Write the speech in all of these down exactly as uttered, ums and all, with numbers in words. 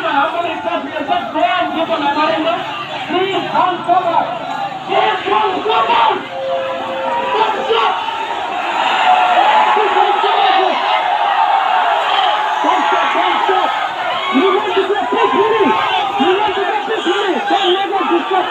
How many presidents have gone to the Narendra? Please, hands over. Please, hands over. Thumbs up. Thumbs up, thumbs up. We want to go peacefully. We want to go peacefully. Don't let us disturb.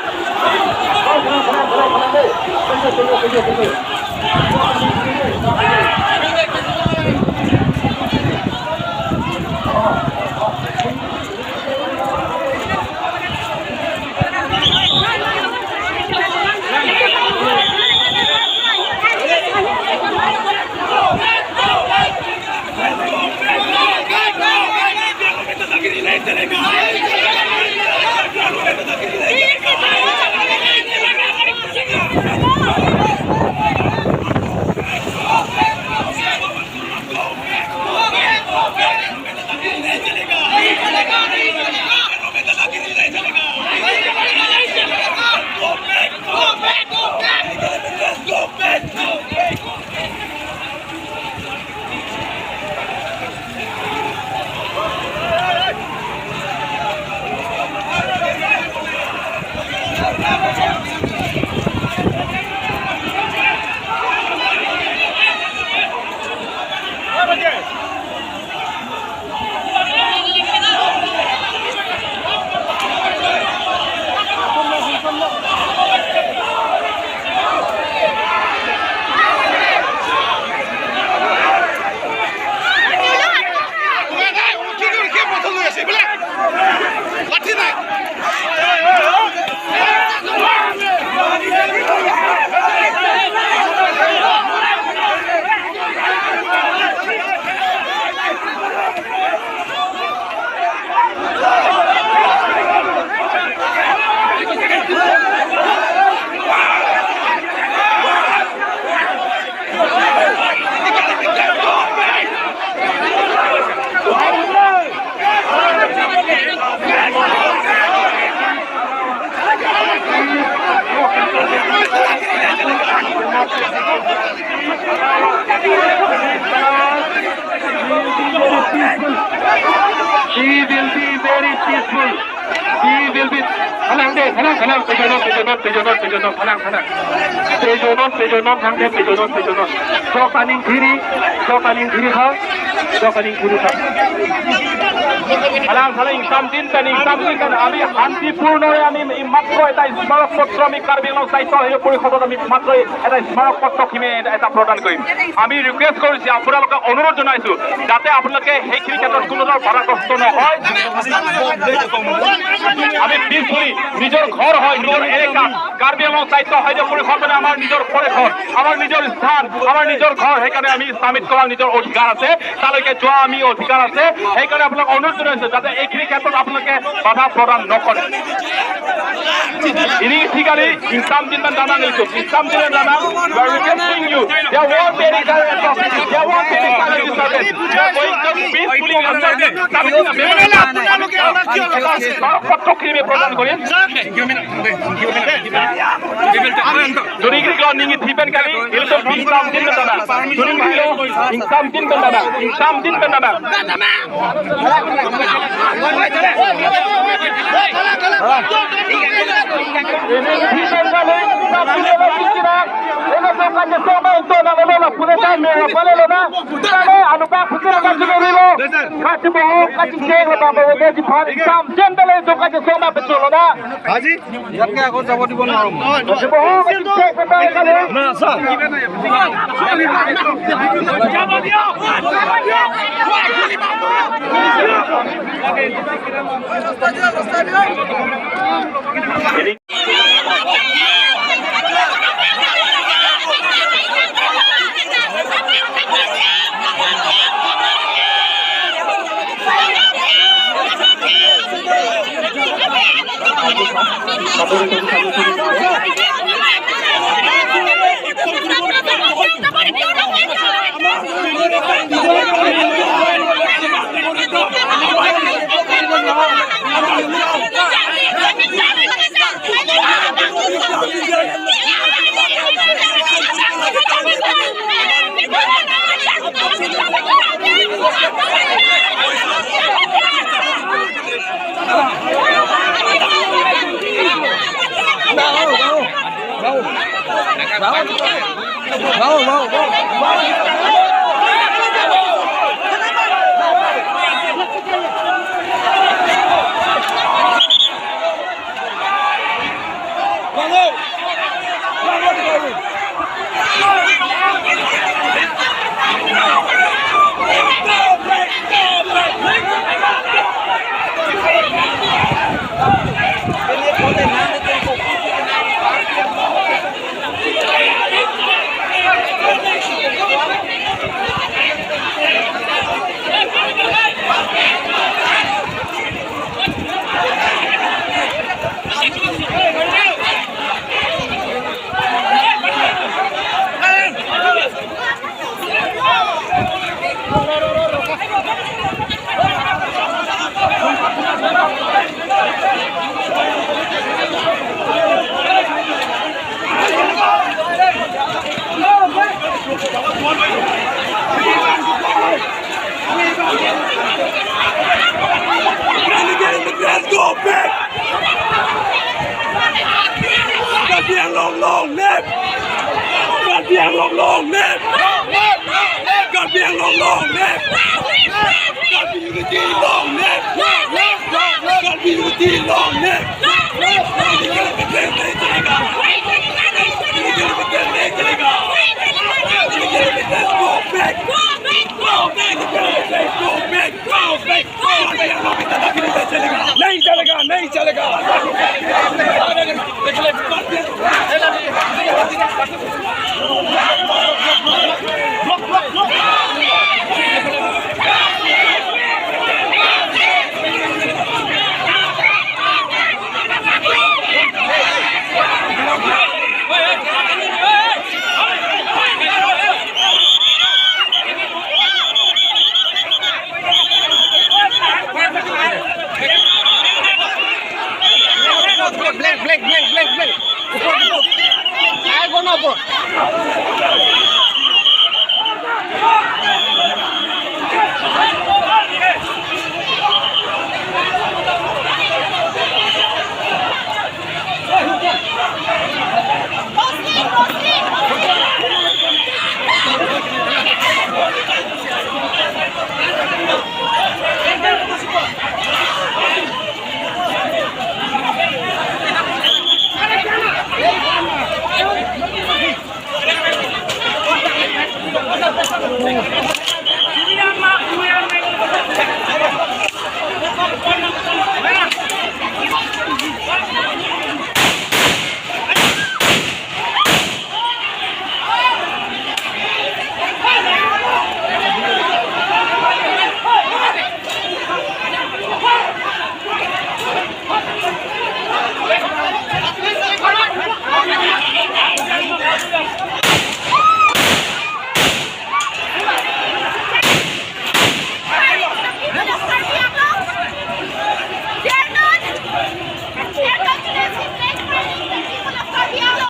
He will be very peaceful. He will be. Halang de, halang, halang, pejonon, pejonon, pejonon, pejonon, halang, halang. Pejonon, pejonon, hang de, pejonon, pejonon. Jok aning thiri, jok aning thiri ha, jok aning thiri ha. Halang, halang, ingsamjin pen, ingsamjin pen, ami শান্তিপূৰ্ণৰে আমি এই মাত্ৰ এটা স্মাৰক পত্ৰ আমি কাৰ্বি আংলং স্বায়ত্তশাসিত পৰিষদত আমি মাত্ৰ এটা স্মাৰক পত্ৰ কিনে এটা প্ৰদান কৰিম। আমি ৰিকুৱেষ্ট কৰিছো, আপোনালোকক অনুৰোধ জনাইছো, যাতে আপোনালোকে সেইখিনি ক্ষেত্ৰত কোনো ধৰণৰ বাধাগ্ৰস্ত নহয়। আমি পিছপৰি নিজৰ ঘৰ হয়, নিজৰ এলেকা, কাৰ্বি আংলং স্বায়ত্তশাসিত পৰিষদ মানে আমাৰ নিজৰ পৰিসৰ, আমাৰ নিজৰ স্থান, আমাৰ নিজৰ ঘৰ। সেইকাৰণে আমি চামিত কৰা নিজৰ অধিকাৰ আছে, তালৈকে যোৱা আমি অধিকাৰ আছে। সেইকাৰণে আপোনাক অনুৰোধ জনাইছো যাতে এইখিনি ক্ষেত্ৰত আপোনালোকে বাধা প্ৰদান নকৰে। Ini sikali ingsamjin pen damnang itu, ingsamjin pen damnang. We are requesting you. There won't be any kind of atrocity. There won't be any kind of disturbance. We are going to peacefully. Jodi kri lo ningje thipen kali, ilitum ingsamjin pen damnang. Jodi kri lo ingsamjin pen damnang. Ingsamjin pen damnang. আজি ইয়াতকে আগত যাব দিব নোৱাৰো মই। না, sir. Wow, wow, wow. Go back! Karbi Anglong long live! Karbi Anglong long live! Karbi Anglong long live! Karbi unity long live! Karbi unity long live!